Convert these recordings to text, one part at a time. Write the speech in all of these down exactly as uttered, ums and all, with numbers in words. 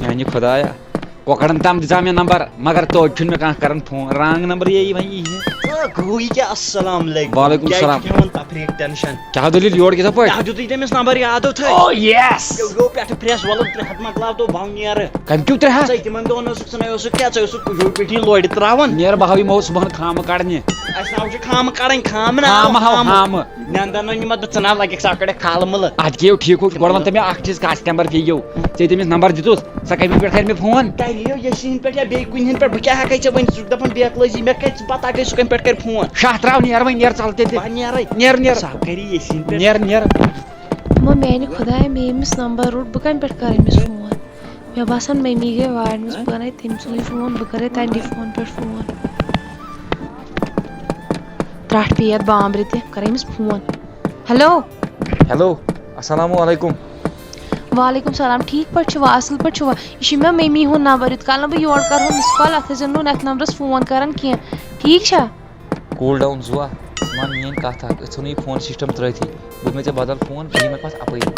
میانہِ خۄدایا، کۄکرن تام دِژا مےٚ نمبر، مگر توتہِ چھُنہٕ مےٚ کانٛہہ کران فون۔ رانگ نمبر یی وۄنۍ یی۔ ژٕ گوٚوُے کیٛاہ؟ السلام علیکم۔ وعلیکم کیٛازِ السلام۔ چھُکھ ہٮ۪وان تفریٖق ٹینشن؟ کیٛاہ دٔلیٖل؟ یور کیٛاہ پٲٹھۍ؟ تۄہہِ دیُتُے تٔمِس نمبر، یادو تھٲے۔ او یس۔ یہِ گوٚو پٮ۪ٹھٕ پھرٛٮ۪س، وَلہٕ ترٛےٚ ہَتھ مۄکلاو تو، بَو نیر۔ کَمہِ کیُتھ ترٛےٚ ہَتھ؟ ژٕ تِمن دۄہن اوسُکھ ژٕ نَے اوسُکھ کیٛاہ، ژٕ اوسُکھ یوٗرۍ پٮ۪ٹھ یہِ لورِ ترٛاوان۔ نیر، بہٕ ہاوٕ یِمو صُبحن خامہٕ کَڑنہِ۔ اَسہِ ناو چھُ خامہٕ کَڑٕنۍ، خامہٕ نہ، خامہٕ ہاو، خامہٕ۔ خامہٕ۔ نینٛدن نہٕ یِمن بہٕ ژٕ نہ لَگَکھ سا کَڑَکھ خالہٕ مٕلہٕ۔ اَدٕ کیٛاہ ٹھیٖک ہو، گۄڈٕ وَن تہٕ مےٚ اَکھ چیٖز، کَتھ نمبر پیٚیو؟ ژےٚ تٔمِس نمبر دیُتُتھ؟ سۄ کَمہِ پٮ۪ٹھ کَرِ مےٚ فون؟ کَرِ یہِ ییٚسہِ ہِنٛدۍ پٮ۪ٹھ یا بیٚیہِ کُنہِ ہِنٛدۍ پٮ۪ٹھ، بہٕ کیٛاہ ہٮ۪کَے ژےٚ ؤنِتھ؟ ژٕ چھُکھ دَپان بے عقلٲزی، مےٚ کَتہِ چھِ پَتہ، کَتہِ سُہ کَمہِ پٮ۪ٹھ کَرِ فون؟ شاہ ترٛاو، نیر وۄنۍ، نیر، ژَل تیٚلہِ۔ بہٕ نیرَے۔ نیر، نیر۔ سُہ کَرِ ییٚسہِ ہِنٛدۍ پٮ۪ٹھ۔ نیر، نیر۔ وۄنۍ میٛانہِ خۄدایہِ، مےٚ ییٚمِس نمبر روٚٹ، بہٕ کَمہِ پٮ۪ٹھ کَرٕ أمِس فون؟ مےٚ باسان، مٔمی گٔے وارِ منٛز، بہٕ کَرَے تٔمۍ سٕنٛدُے فون، بہٕ کَرَے تَنٛدی فون پٮ۪ٹھ فون۔ ترٛٹھ پیٚیہِ یَتھ بامبرِ تہِ، بہٕ کَرَے أمِس فون۔ ہیلو۔ ہیلو، السلام علیکم۔ وعلیکم السلام، ٹھیٖک پٲٹھۍ چھِوا؟ اَصٕل پٲٹھۍ چھِوا؟ یہِ چھِ مےٚ مٔمی ہُنٛد نمبر، یُتھ کال نہٕ بہٕ یورٕ کَرٕہو مِس کال، اَتھ ٲسۍزیو نہٕ اَتھ نمبرَس فون کَران کینٛہہ، ٹھیٖک چھا؟ کول ڈاوُن زُوا، ژٕ وَن میٛٲنۍ کَتھ اَکھ، أسۍ ژھٕنو یہِ فون سِسٹَم ترٛٲوتھٕے، بہٕ دِمَے ژےٚ بدل فون، بہٕ یِمَے پَتہٕ اَپٲری،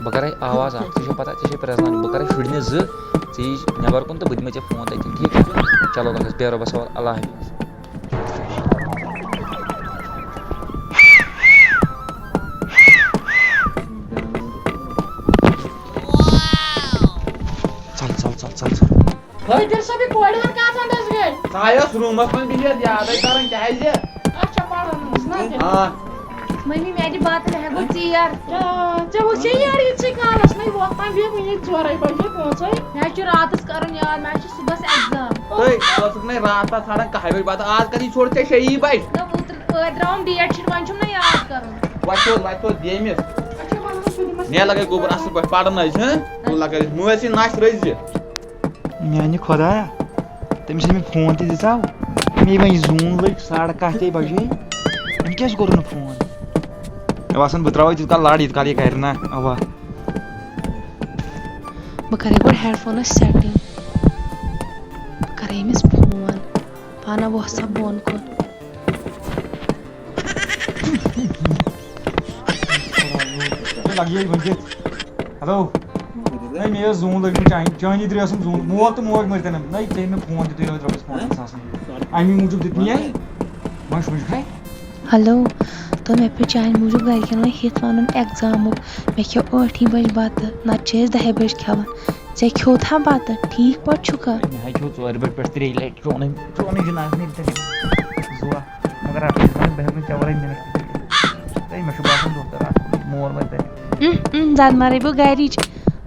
بہٕ کَرَے آواز اَکھ، ژےٚ چھےٚ پَتہ، ژےٚ چھےٚ پرٛزناوٕنۍ، بہٕ کَرَے شُرنہِ زٕ، ژٕ یی نٮ۪بَر کُن تہٕ بہٕ دِمَے ژےٚ فون تَتہِ، ٹھیٖک چھا؟ چلو گۄڈٕ حظ، بیٚہہ رۄبَس حوالہٕ، اللہ حافظ۔ ژل، ژل، ژل، ژل، ژل۔ حٲدِر صٲب، یہِ کورِ ہن کتھ انٛدس گٔے؟ سۄ آیہِ ٲس روٗمس منٛز بِہِتھ یادے کران، کیازِ؟ اچھا، پران ٲس نا تیٚلہِ۔ آ۔ مٔمی، مےٚ دِ بتہٕ، مےٚ گوٚو ژیر۔ آ، ژےٚ وٕچھے یارٕ یِتسٕے کالس، نَے ووت تام بیٚیہِ وٕنہِ ژورے بجے پانٛژے۔ مےٚ حظ چھُ راتس کرُن یاد، مےٚ حظ چھُ صُبحس ایگزام۔ تُہۍ ٲسٕکھ نَے راتس ژھانڈان کاہہِ بجہِ بتہٕ، آز کتھ یہِ ژھوٚٹ ژےٚ شیٚیی بجہِ؟ نہ، اوترٕ ٲدۍ درٛاوُم ڈیٹ شیٖٹ، وۄنۍ چھُم نہ یاد کرُن۔ وۄتھ تھوٚد، وۄتھ تھوٚد، بیٚیہِ أمِس۔ اچھا، وَلہٕ وۄنۍ تُلِو مےٚ۔ مےٚ لگے گوٚبُر اصل پٲٹھۍ پرنس، ہہ؟ تُل لگے، مٲلۍ سٕنٛدۍ نش رٔزۍ زِ۔ میانہِ خۄدایا، تٔمِس ییٚلہِ مےٚ فون تہِ دِژاو، مےٚ وۄنۍ زوٗن لٔگۍ ساڑٕ کاہ تہِ بجے، أمۍ کیٛازِ کوٚر نہٕ فون؟ مےٚ باسان، بہٕ ترٛاوَے تیوٗت کال لَڑ، ییٖتِس کال یہِ کَرِ نہ۔ اَوا۔ بہٕ کَرَے گۄڈٕ ہیڈ فونَس سیٹِنٛگ، بہٕ کَرَے أمِس فون، پانہٕ وۄتھ سا بۄن کُن۔ لگہِ یہِ وٕنکیٚس۔ ہیلو۔ ہے، مےٚ ٲس زوٗن لٔجمٕژ چانہِ، چٲنی درٛٲے ٲسٕم زوٗن۔ مول تہٕ موج مٔرۍ تَن۔ نہ، تٔمۍ مےٚ فون دیُت، یہِ ٲدۍ رۄبَس پانٛژَن ساسَن۔ اَمی موٗجوٗب دیُت مےٚ یہِ۔ وۄنۍ چھُ وٕنہِ کھَے۔ ہیلو۔ دوٚپ مےٚ پٮ۪ٹھ چانہِ موٗجوٗب گَرِکٮ۪ن وۄنۍ ہیٚتھ وَنُن ایگزامُک۔ مےٚ کھیوٚو ٲٹھِ بَجہِ بَتہٕ، نَتہٕ چھِ أسۍ دَہہِ بَجہِ کھٮ۪وان۔ ژےٚ کھیوٚوتھا بَتہٕ؟ ٹھیٖک پٲٹھۍ چھُکھا؟ مےٚ ہَے کھیوٚو ژورِ بَجہِ پٮ۪ٹھ ترٛیٚیہِ لَٹہِ، چونُے، چونُے جِناب، نیٖرِتھ زُوا۔ مگر اَتھ چھُ وَنان، بہٕ ہٮ۪کہٕ نہٕ ژےٚ وَرٲے مِنَٹ تہِ کٔرِتھ۔ تہٕ مےٚ چھُ باسان، دۄہ تہٕ راتھ مول وَنہِ تَتہِ۔ اۭں، اۭں، زَن مَرَے بہٕ گَرِچ۔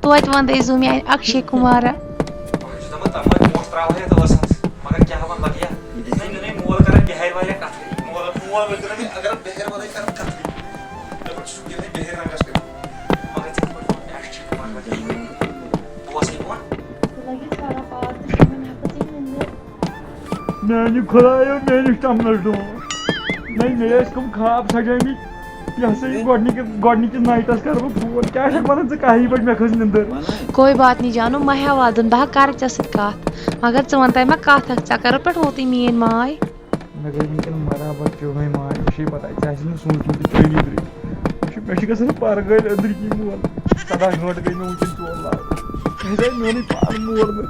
توتہِ وَندَے زُو میٛانہِ اَکشے کُمارا۔ بہٕ چھُس دَپان، تَمہِ منٛز پونٛسہٕ ترٛاوہا یَتھ ٲسَس، مگر کیٛاہ وَنہٕ لَگہِ یا؟ یہِ چھُنہ میٛٲنۍ مول کَران بِہارِ واریاہ کَتھٕے۔ مول، مول وَنہِ تَمہِ اگر بِہارِ وَرٲے کَران کَتھٕے۔ دَپان چھُس، یہِ نَے بِہارِ رنٛگَس پٮ۪ٹھ۔ مگر ژےٚ کِتھ پٲٹھۍ ووٚن مےٚ اَسہِ چھِ کُمار وَتہِ؟ بہٕ اوسَے بہٕ وَن۔ میانہِ خۄدایو، میٲنِس ٹمنس ڈوٹھ۔ نہ، مےٚ ٲسۍ کٕم خواب سجٲومٕتۍ۔ یہِ ہسا یہِ گۄڈٕنِکہِ، گۄڈٕنِکِس نایٹس کرٕ بہٕ فون۔ کیٛاہ چھُکھ ونان ژٕ؟ کاہہِ بجہِ مےٚ کھٔژ نِندٕر۔ کوئی بات نہیں جانو، مہ ہےٚ ودُن، بہٕ ہا کرٕ ژےٚ سۭتۍ کتھ۔ مگر ژٕ ون تہٕ مےٚ کتھ اکھ، ژےٚ کرو پٮ۪ٹھ ووتُے میٲنۍ ماے۔ مےٚ گٔے وٕنکیٚن برابر چٲنۍ ماے، وٕچھے پتہ، ژےٚ آسہِ نہٕ سوٗنٛچمُت تہِ چٲنی درٕے۔ وٕچھ، مےٚ چھِ گژھان پرٕ گٔلۍ أنٛدٕرۍ کِنۍ مول۔ سداہ گٲنٛٹہٕ گٔے مےٚ وٕنکیٚن چون لاگُن۔ مےٚ گٔے میونٕے پان مول مےٚ۔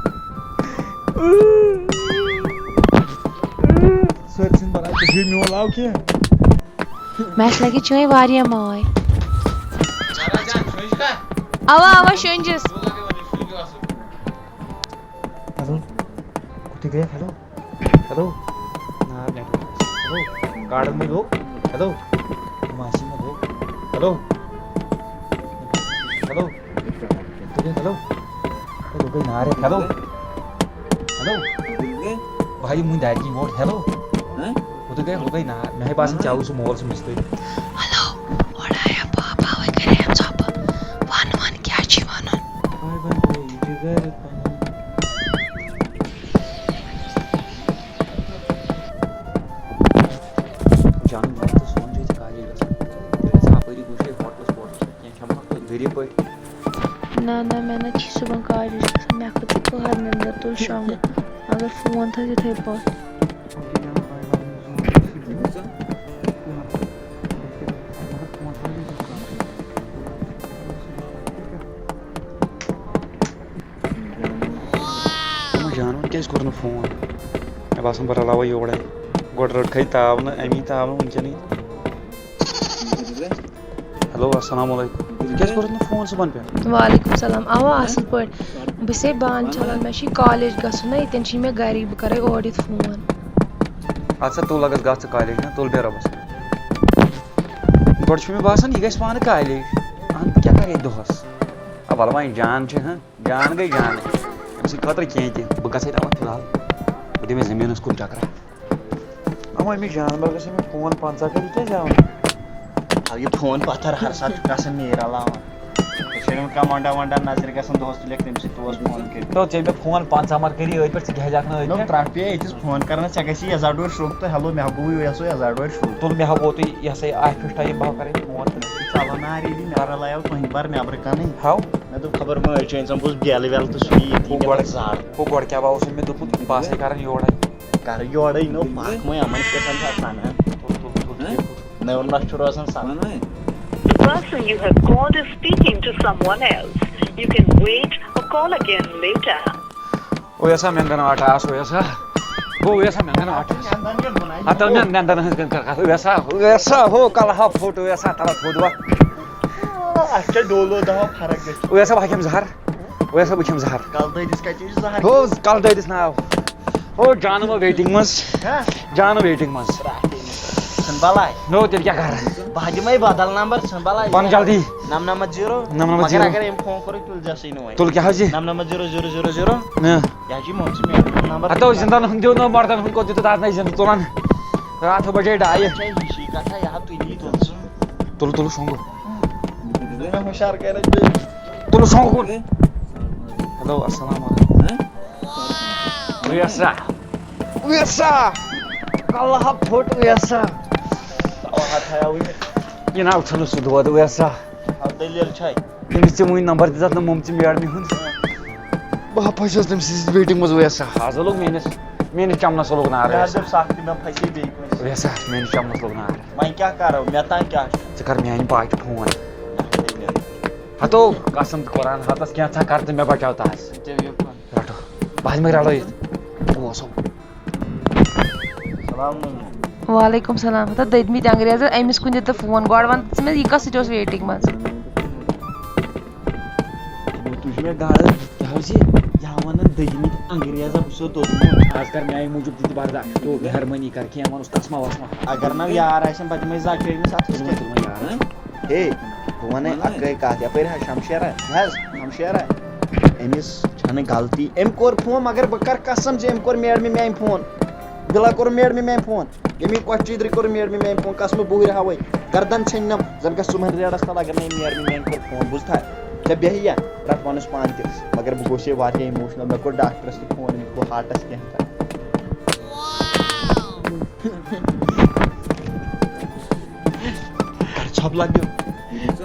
سٲرۍ چھِنہٕ بنان کٔشیٖرِ میون آو کینٛہہ۔ مےٚ لگہِ چٲنۍ واریاہ ماے۔ اوا، اوا، شۄنٛجِس۔ ہیلو، کوٚت گٔیَکھ؟ ہیلو، ہیلو، نار نیٹورک۔ ہیلو، کاڈَن منٛز لوٚگ۔ ہیلو، ماسی منٛز لوٚگ۔ Hello, hello. تُلِو، ہیلو۔ ہے، لوٚگُے نار یَتھ۔ ہیلو۔ ہیلو۔ بہٕ ہا یِمہٕ وٕنہِ دارِ کِنۍ برونٛٹھ۔ ہیلو۔ ہہ؟ کوٚت گٔے؟ لوٚگُے نار۔ مےٚ ہے باسان، ژےٚ آوُے سُہ مول سُہ مِستٕرۍ۔ ہیلو۔ اورٕ آیا پاپا، وۄنۍ کَرے أمۍ ژھۄپہٕ۔ وَن، وَن، کیٛاہ چھِ وَنُن؟ بَے، بَے، بَے، یہِ چھِ گَرِ پَنُن۔ جانُن، مےٚ تہِ سونٛچ ییٚتہِ کالے گژھُن۔ تیٚلہِ گژھِ اَپٲری کُنہِ جایہِ ہوٹلَس ووٹلَس پٮ۪ٹھ کینٛہہ کھٮ۪مہٕ ہا تہٕ غریٖب پٲٹھۍ۔ نہ، نہ، مےٚ نہ چھِ صُبحن کالج گژھُن، مےٚ کھٔژ ژٕ قہر نِندٕر، تُل شۄنٛگہٕ، مگر فون تھٲیزِ یِتھَے پٲٹھۍ۔ کیٛازِ کوٚر نہٕ فون؟ مےٚ باسان، بہٕ رلاوے یورے۔ گۄڈٕ رٔٹکھے تاونہٕ، اَمی تاونہٕ وٕنکیٚنٕے۔ ہیلو، السلام علیکم۔ ژےٚ کیٛازِ کوٚرُتھ نہٕ فون صُبحن پٮ۪ٹھ؟ وعلیکم السلام۔ اوا، اصل پٲٹھۍ۔ بہٕ چھسے بانہٕ چھلان، مےٚ چھُے کالیج گژھُن نا، ییٚتٮ۪ن چھُے مےٚ گرِکۍ، بہٕ کرے اورٕ یِتھ فون۔ اَدٕ سا، تُل لگس، گژھ ژٕ کالیج نا، تُل بیٚہہ رۄبس۔ گۄڈٕ چھُ مےٚ باسان، یہِ گژھِ پانہٕ کالیج۔ اہن، بہٕ کیٛاہ کرٕ ییٚتہِ دۄہس؟ آ، وَلہٕ وۄنۍ، جان چھِ، ہاں۔ جان گٔے جان۔ أمۍ سٕنٛدِ خٲطرٕ کینٛہہ تہِ۔ بہٕ گژھٕ ییٚتہِ اَوَے فِلحال۔ بہٕ دِمہٕ زٔمیٖنَس کُن چکرا۔ اَما أمِس جانوَر گژھِ مےٚ فون پنٛژاہ کَرِ، یہِ کیٛازِ آو نہٕ؟ آ، یہِ فون پَتھر ہر ساتہٕ چھُکھ آسان نیٖر علاوان۔ ژےٚ چھےٚ نہٕ کانٛہہ وَنڈا وَنڈا نظرِ گژھان دۄہَس تُلٮ۪کھ تٔمۍ سۭتۍ توس فون کٔرِتھ۔ تو ژےٚ مےٚ فون پنٛژاہ مَر کٔری أتھۍ پٮ۪ٹھ، ژٕ کیٛاہ ہٮ۪کھ نہٕ أتھۍ نو، پٮ۪ٹھ؟ ترٛٹھ پیٚیہِ أتِس فون کَرنَس، ژےٚ گژھی یَزار ڈورِ شرٛوٚپ تہٕ ہٮ۪لو مےٚ ہا گوٚو یہِ ہسا یَزار ڈورِ شرٛوٚپ۔ تُل مےٚ ہا ووتُے یہِ ہسا یہِ آفِس ٹایم، بہٕ ہا کَرٕ فون تٔمِس۔ ژَلان آرِ ییٚلہِ مےٚ رَلایو تُہٕنٛدِ بار نٮ۪برٕ کَنٕے۔ ہاو۔ مےٚ دوٚپ، خبر ما أسۍ چھِ أمۍ سَمکھوس بیلہٕ ویلہٕ تہٕ سُہ یی ییٚتی ہُہ مےٚ گۄڈٕ، دوٚپ زَر۔ ہُہ گۄڈٕ کیٛاہ بہٕ اوسُے مےٚ دوٚپمُت، بہٕ آسَے کَران یورَے۔ کَرٕ یورَے، نو پَکھ وۄنۍ، یِمَن کیٛاہ سَمکھِ آسان، ہا؟ تُل، تُل، تُل، ہہ؟ ٹھیٖک، ٹھیٖک۔ نٔو نَس چھُ روزان سَنان۔ The person you have called is speaking to someone else. You can wait or call again later. اویسا مٮ۪نٛدَن آٹاس، اویسا۔ گوٚو اویسا مٮ۪نٛدَن آٹاس۔ ہَتو مےٚ نٮ۪نٛدَن ہٕنٛز کَتھ کَتھ۔ اویسا، اویسا، ہو کَلہٕ ہا پھوٚٹ، اویسا تَلہٕ تھوٚد وَ۔ اَتھ کیٛاہ ڈولو دَوا فرق گژھِ؟ اویسا بہٕ کھٮ۪مہٕ زَہر۔ اویسا بہٕ کھٮ۪مہٕ زَہر۔ کَلہٕ دٲدِس کَتہِ چھُ یہِ زَہر؟ ہو کَلہٕ دٲدِس ناو۔ ہو جانہٕ وۄنۍ ویٹِنٛگ منٛز۔ ہہ؟ جانہٕ ویٹِنٛگ منٛز۔ ژھٕن بَلاے۔ نو تیٚلہِ کیٛاہ کَرٕ؟ بہٕ ہا دِمَے بدل نمبر، ژھٕن بَلاے۔ وَن جلدی۔ نَمنَمَتھ زیٖرو۔ نَمنَمَتھ مگر زیٖرو۔ اگر أمۍ فون کوٚرُے، تُل زیسٕے نہٕ وۄنۍ۔ تُل کیٛاہ حظ یہِ؟ نَمنَمَتھ زیٖرو زیٖرو زیٖرو زیٖرو۔ نہ۔ یہِ حظ چھِ مٲمژِ میٛٲنۍ نمبر۔ ہَتو زِندَن ہُنٛد دیُت نہٕ مَردَن ہُنٛد کوٚت دیُتُتھ آز نَے زِندٕ تُلان۔ راتھ بَجے ڈایہِ۔ اچھا، یہِ چھِ کَتھا، یہِ ہا تُلی تُل ژٕ۔ تُل، تُل شۄنٛگُن۔ مےٚ ہُشار کَرَکھ بیٚیہِ۔ تُل شۄنٛگُن۔ ہیلو، السلام علیکم۔ ویسا۔ ویسا۔ کَلہٕ ہا پھوٚٹ ویسا۔ اَوا ہا تھایاوٕے مےٚ۔ یہِ ناو چھُنہٕ سُہ دود ویسا۔ آ، دٔلیٖل چھے؟ تٔمِس ژےٚ وٕنۍ نمبر دِژ اَتھ نہٕ مۄمژِ میڈمہِ ہُنٛد۔ بہٕ ہا پھسیوس تٔمۍ سٕنٛزِ ویٹِنٛگ منٛز ویسا۔ آز لوٚگ میٛٲنِس، میٛٲنِس چمنَس لوٚگ نار یہِ حظ ویسا۔ دوٚپ سَکھ تہِ مےٚ پھسے بیٚیہِ کٲنٛسہِ۔ ویسا، میٛٲنِس چمنَس لوٚگ نار۔ وۄنۍ کیٛاہ کَرو؟ مےٚ تام کیٛاہ چھُ؟ ژٕ کَر میٛانہِ پاٹہِ فون۔ دٔلیٖل۔ ہَتو، قسم تہٕ قرآن ہَتَس کینٛژھا کَر تہٕ مےٚ بچاو تَس۔ ژےٚ یہِ کُن۔ رٹو۔ بہٕ ہَسا مےٚ رلٲیِتھ۔ بہٕ اوسُم۔ السلام علیکم۔ وعلیکم السلام۔ ہتا دٔدمٕتۍ انگریزن أمِس کُن دِ تہٕ فون۔ گۄڈٕ وَن ژٕ مےٚ، یہِ کَس سۭتۍ اوس ویٹِنٛگ منٛز؟ تُہۍ چھِو مےٚ گاڑٕ، کیٛاہ حظ یہِ؟ یہِ ہا وَنان دٔدمٕتۍ انگریزا، بہٕ چھُسو دوٚدمُت۔ آز کر میٛانہِ موٗجوٗب تہِ تہِ برداش۔ تو مہربٲنی کر، کینٛہہ وَنُس تسما وسما۔ اگر نہٕ یار آسن، پتہٕ دِمے زَٹھ أمِس اَتھَس تُلمَے، کٮ۪تھ۔ تُلمَے یار۔ ہے، بہٕ وَنَے اَکٲے کَتھ، یَپٲرۍ حظ شمشیرا، یہِ حظ شمشیرا، أمِس چھَنہٕ غلطی، أمۍ کوٚر فون، مگر بہٕ کَرٕ قسم زِ أمۍ کوٚر میڈمہِ میٛانہِ فون، بِلا کوٚر میڈمہِ میٛانہِ فون، ییٚمہِ کۄچہِ چِدرِ کوٚر میڈمہِ میٛانہِ فون، قسمہٕ بُہٕرۍ ہاوَے، گردن ژھیٚنہِ نَم، زَن گژھِ صُبحن ریڈَس تَل، اگر نہٕ أمۍ میڈمہِ میٛانہِ کوٚر فون، بوٗزتھا؟ ژےٚ بیٚہہِ یا؟ رَٹھ وَنُس پانہٕ تہِ، مگر بہٕ گوٚوُس ہے واریاہ emotional، مےٚ کوٚر ڈاکٹرَس تہِ فون، أمِس گوٚو ہارٹَس کینٛہہ تہٕ۔ کر ژھۄپ لگیو۔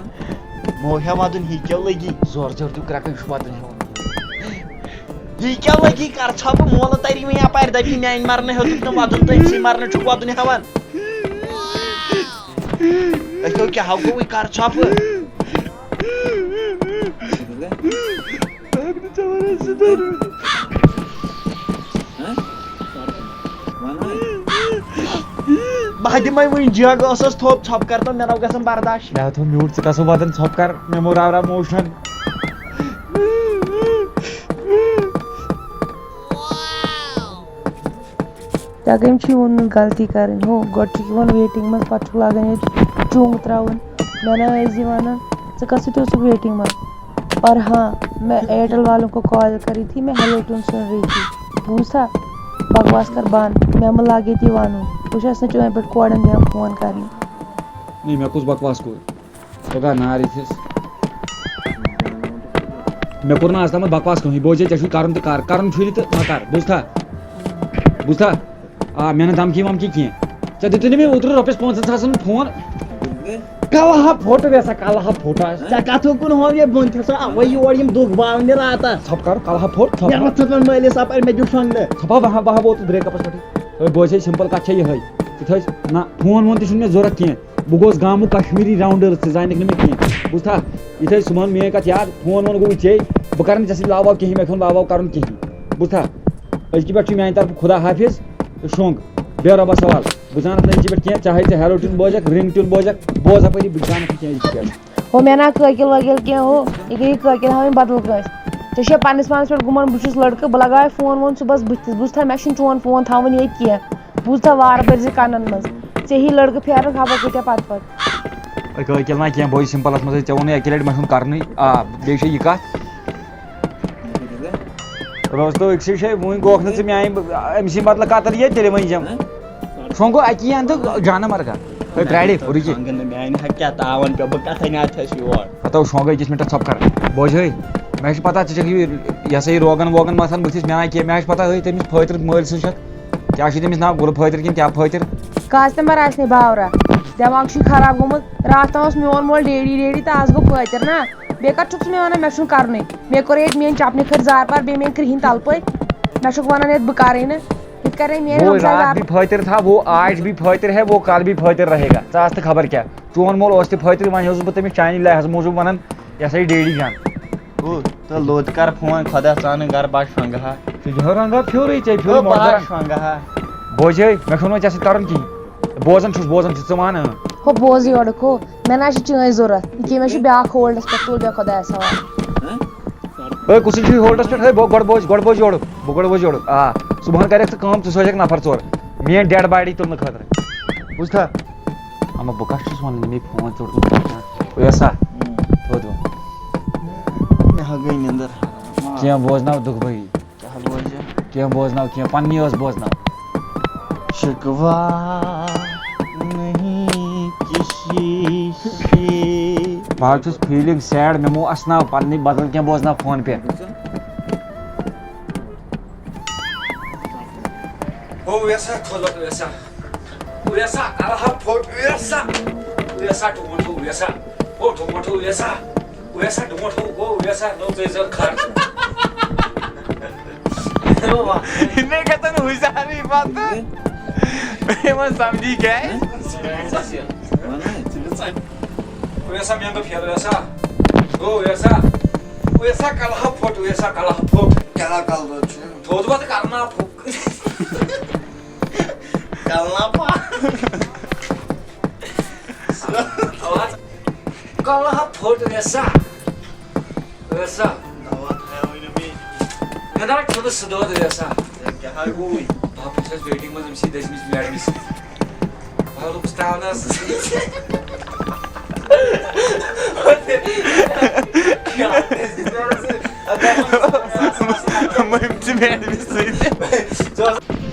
مو ہیا ودُن ہی کیٛاہ لگی؟ زور زور دیُت کرٛٮ۪کہٕ، یہِ چھُ ودُن ہٮ۪وان۔ یہِ کیٛاہ لگی؟ کر ژھۄپہٕ؟ مولہٕ تری وۄنۍ یپارِ، دپی میانہِ مرنہٕ ہیوٚتُکھ نہٕ ودُن تہٕ أمۍ سٕے مرنہٕ چھُکھ ودُن ہٮ۪وان۔ أتھیو کیٛاہ ہاو گوٚوُے؟ کر ژھۄپہٕ۔ بہٕ دِمے وٕنہِ جگ، ٲسَس تھوٚپ، ژھۄپہٕ کَر تہٕ مےٚ نہ گژھن برداش۔ مےٚ تھوٚو میوٗٹ، ژٕ کَسو وَدَن ژھۄپہٕ کَر، مےٚ موٗر آورا موشن۔ تَگٲمۍ چھُ یِوان نہٕ غلطی کَرٕنۍ۔ ہُہ، گۄڈٕ چھُکھ یِوان ویٹِنٛگ منٛز، پَتہٕ چھُکھ لاگان ییٚتہِ چُنٛگ ترٛاوُن۔ مےٚ نہ ٲسۍ زِ وَنان، ژٕ کَس سۭتۍ اوسُکھ ویٹِنٛگ منٛز؟ اور ہاں، میں ایئرٹیل والوں کو کال کری تھی، میں ہیلو ٹون سن رہی تھی۔ بوٗزتھا؟ بکواس کر بنٛد، مےٚ مہٕ لاگہِ ییٚتہِ یہِ وَنُن۔ بہٕ چھَس نہٕ چٲنۍ پٲٹھۍ کورٮ۪ن دِوان فون کرنہِ۔ نہ، مےٚ کُس بکواس کوٚر؟ ژٕ گا نار یِتھِس۔ مےٚ کوٚر نہٕ آز تامَتھ بکواس کٕہٕنۍ۔ بوزے، ژےٚ چھُے کَرُن تہٕ کَر، کَرُن چھُے نہٕ تہٕ مہ کَر۔ بوٗزتھا؟ بوٗزتھا؟ آ، مےٚ نہٕ دھمکی ومکی کینٛہہ۔ ژےٚ دِتُے نہٕ مےٚ اوترٕ رۄپیَس پانٛژَن ساسَن فون۔ کَلہٕ ہا پھوٚٹ ویسا، کَلہٕ ہا پھوٚٹ آسہِ۔ ژےٚ کَتھ ہیوٚکُن ہو یہِ بۄن تھَسا اَوَے یور یِم دُکھ باونہِ راتَس۔ ژھۄپہٕ کَر، کَلہٕ ہا پھوٚٹ، ژھۄپہٕ مےٚ کَر۔ وَتھ ژھٕنَن مٲلِس اَپٲرۍ، مےٚ دیُت شۄنٛگنہٕ۔ ژھۄپہٕ ہا، بہٕ ہا، بہٕ ہا ووتُس برٛیکَپَس پٮ۪ٹھٕے۔ ہے بوزے، سِمپٕل کَتھ چھےٚ یِہوٚے۔ ژٕ تھٲیِس، نہ، فون وون تہِ چھُنہٕ مےٚ ضوٚرَتھ کینٛہہ۔ بہٕ گوس گامُک کشمیٖری راونڈٲرٕس، ژٕ زانَکھ نہٕ مےٚ کینٛہہ۔ بوٗزتھا؟ یِتھَے صُبحن میٛٲنۍ کَتھ یاد، فون وون گوٚوُے ژےٚ، بہٕ کَرٕ نہٕ ژےٚ سۭتۍ لاو واو کِہیٖنۍ، مےٚ کھیوٚن لاو واو کَرُن کِہیٖنۍ۔ بوٗزتھا؟ أزکہِ پٮ۪ٹھ چھُ میٛانہِ طرفہٕ خدا حافظ تہٕ شۄنٛگ۔ بیٚہہ رۄبَس حوالہٕ۔ بہٕ زانَتھ نہٕ أزکہِ پٮ۪ٹھ کینٛہہ، چاہے ژٕ ہیرو ٹیوٗن بوزَکھ، رِنٛگ ٹیوٗن بوزَکھ، بوز اَپٲری، بہٕ زانَتھ نہٕ کینٛہہ أزکہِ پٮ۪ٹھ۔ ہو، مےٚ نا کٲکِل وٲکِل کینٛہہ ہو، یہِ گٔیہِ کٲکِل ہاوٕنۍ بدل کٲنٛسہِ۔ ژےٚ چھےٚ پنٛنِس پانَس پٮ۪ٹھ گُمان، بہٕ چھُس لٔڑکہٕ، بہٕ لگاوے فون وون صُبحَس بٕتھِس، بوٗزتھا، مےٚ چھُنہٕ چون فون تھاوُن ییٚتہِ کینٛہہ، بوٗزتھا، وارٕ بٔرۍ زِ کَنَن منٛز۔ ژےٚ ہی لٔڑکہٕ پھیرَن خبر کۭتیٛاہ پَتہٕ پَتہٕ۔ ہے کٲکِل نا کینٛہہ، بہٕ چھُس سِمپلَس منٛزٕے، ژےٚ ووٚنُے اَکہِ لَٹہِ مےٚ چھُنہٕ کَرنُے۔ آ، بیٚیہِ چھےٚ یہِ کَتھ، روز تو أکسٕے جایہِ، وۄنۍ گوکھ نہٕ ژٕ میٛانہِ، أمۍ سٕے مطلب کَتَر ییٚتہِ تیٚلہِ ؤنۍ زٮ۪م۔ شۄنٛگو اَکی اَندٕ جانہٕ مرگا۔ ہے، پرٛارِ، رُکہِ۔ شۄنٛگَن نہٕ میٛانہِ ہا، کیٛاہ تاوَن پیوٚو، بہٕ کَتھ اَنہِ اَتھَس یور؟ ہَتو شۄنٛگو أکِس مِنٹَس ژھۄپہٕ کَر۔ بوزِ ہے، مےٚ چھِ پَتہ ژٕ چھَکھ یہِ، یہِ ہسا یہِ روغن ووغن مَتھان بٕتھِس، مےٚ نا کینٛہہ، مےٚ چھِ پَتہ ہے تٔمِس فٲطرٕ مٲلۍ سٕنٛز چھَکھ۔ کیٛاہ چھُ تٔمِس ناو؟ گُلہٕ فٲطر کِنہٕ کیٛاہ فٲطر؟ قاسم بَر آسہِ نہٕ باورا، دٮ۪ماغ چھُے خراب گوٚمُت۔ راتھ تام اوس میون مول ڈیڈی ڈیڈی تہٕ آز گوٚو فٲطر نا۔ بیٚیہِ کَتھ چھُکھ ژٕ مےٚ وَنان؟ مےٚ چھُنہٕ کَرنُے۔ مےٚ کوٚر ییٚتہِ میٛٲنۍ چَپنہِ کھٔتۍ زارٕ پار، بیٚیہِ میٛٲنۍ کرٛہِنۍ تَلہٕ پٔتۍ۔ مےٚ چھُکھ وَنان یَتھ بہٕ کَرٕے نہٕ۔ یہِ تہِ کَرے میٛٲنۍ وہ ہمساے رات زارٕ۔ بھی فٲطر تھا، وہ آج بھی فٲطر ہے، وہ کل بھی فٲطر رہے گا۔ ژٕ آس تہٕ خبر کیٛاہ۔ چون مول اوس تہِ فٲطر، وۄنۍ اوسُس بہٕ تٔمِس چانہِ لحاظہٕ موٗجوٗب وَنان، یہِ ہسا یہِ ڈیڈی جان۔ ہُہ، تہٕ لوٚت کَر فون، خۄدا ژانُن گَرٕ بہٕ شۄنٛگہٕ ہا۔ ژٕ دِہو رنٛگا پھیورٕے، ژےٚ پھیورٕے ہُہ، بہٕ ہا مۄردَرا۔ شۄنٛگہٕ ہا۔ بوزے، مےٚ چھُنہٕ وۄنۍ ژےٚ سۭتۍ کَرُن کِہیٖنۍ۔ بوزان چھُس، بوزان چھُس، ژٕ وَن، اۭں۔ ہُہ، بوز یورُک ہُہ۔ مےٚ نہ حظ چھِ چٲنۍ ضوٚرَتھ، ییٚکیٛاہ مےٚ چھُ بیٛاکھ ہولڈَس پٮ۪ٹھ، تُل بیٚہہ خۄدایَس حوالہٕ۔ ہے، کُسٕے چھُے ہولڈَس پٮ۪ٹھ؟ ہے، بہٕ گۄڈٕ بوز، گۄڈٕ بوز یورُک، بہٕ گۄڈٕ بوز یورُک۔ آ، صُبحَن کَرٮ۪کھ ژٕ کٲم، ژٕ سوزَکھ نفر ژور میٛٲنۍ ڈٮ۪ڈ باڈی تُلنہٕ خٲطرٕ۔ بوٗزتھا؟ اما بہٕ کَس چھُس وَنان، مےٚ فون ژوٚٹ کوٚرمُت۔ اویسا، تھوٚد وۄنۍ۔ مےٚ ہا گٔے نِندٕر۔ کینٛہہ بوزناو دُکھ بھٲیی۔ کیٛاہ بوزِ؟ کینٛہہ بوزناو، کینٛہہ پننی ٲس بوزناو۔ شکوا نہیں کسی سے۔ بہٕ حظ چھُس feeling sad، مےٚ مو اسناو پننی بدل کینٛہہ بوزناو فون پے۔ ہو ویسا کھوزو ویسا۔ ویسا کلہٕ ہا پھوٚٹ ویسا۔ ویسا ٹوٹھ ویسا۔ ہو ٹوٹھ ویسا۔ ویسا ڈونٛٹھ ہو گوٚو، ویسا نوٚو ژےٚ زَن خرچ۔ مےٚ گژھن ہُشارٕے پَتہٕ۔ یِمَن سَمجھی کیٛاہ؟ ویسا مےٚ دوٚپ پھِر ویسا۔ گوٚو ویسا۔ ویسا کَلہٕ ہا پھوٚٹ، ویسا کَلہٕ ہا پھوٚٹ۔ کیٛاہ کَلہٕ دود چھُ؟ تھوٚد وَتہٕ کَلہٕ نا پھوٚٹ۔ کَلہٕ نا پھوٚٹ۔ کَلہٕ ہا پھوٚٹ ویسا۔ ٲسا؟ دوا تھاوٕے نہٕ مےٚ۔ مےٚ نہ چھُنہٕ سُہ دۄد ٲسا۔ ہے، کیٛاہ ہا گوٚوُے؟ بہٕ ہا پھسیوس waiting منٛز أمۍ سٕے دٔسمِس میڈمہِ سۭتۍ۔ بہٕ ہا لوٚگُس ترٛاونَس۔ مٔمۍ چھِ میڈمہِ سۭتۍ۔